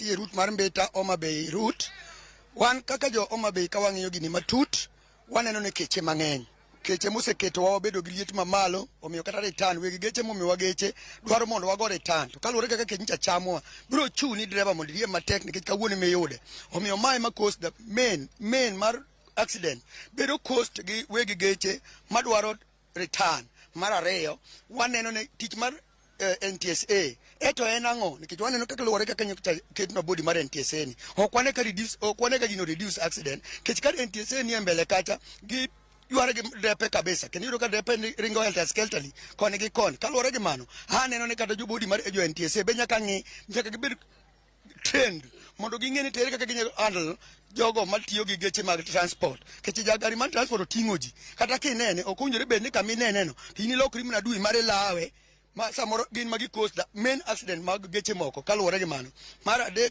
Atiyo e route mar Mbita Homa Bay route. Wan kaka jo Homa Bay ka wang'iyo gini matut, waneno ni keche mang'eny. Keche moseketowa wabedo gi liet mamalo, omiyo kata return weg geche momiyowa geche dwaro mondo wago return. To kaluwore kaka kech nyicha chamowa, biro chuni driver mondo iriemb matek nikech kawuono ema iyude. Omiyo mae ma cause the main mar accident bedo caused gi weg geche madwaro return. Mar ariyo, waneno ni tich mar NTSA eto en ang'o nikech waneno kaka luwore kaka nyocha ketnwa body mar NTSA ni ok wane ka reduce, ok wane ka gino reduce accident nikech ka NTSA ni e mbele kacha gi yware gi depe kabisa kendo iyudo ka depe ni ringo helter skelterly koni gi koni. Kaluwore gi mano, aneno ni kata jo body mar jo NTSA be nyaka ng'i, nyaka gibed trained mondo ging'e ni tere kaka ginyalo handle jogo matiyo gi geche mag transport, nikech ja gari mar transport oting'o ji. Kata kinene ok owinjore bed ni kama ineneno to in ilokri mana adui mare lawe ma samoro gin magi cause the main accident mag geche moko. Kaluwore gi mano, mar adek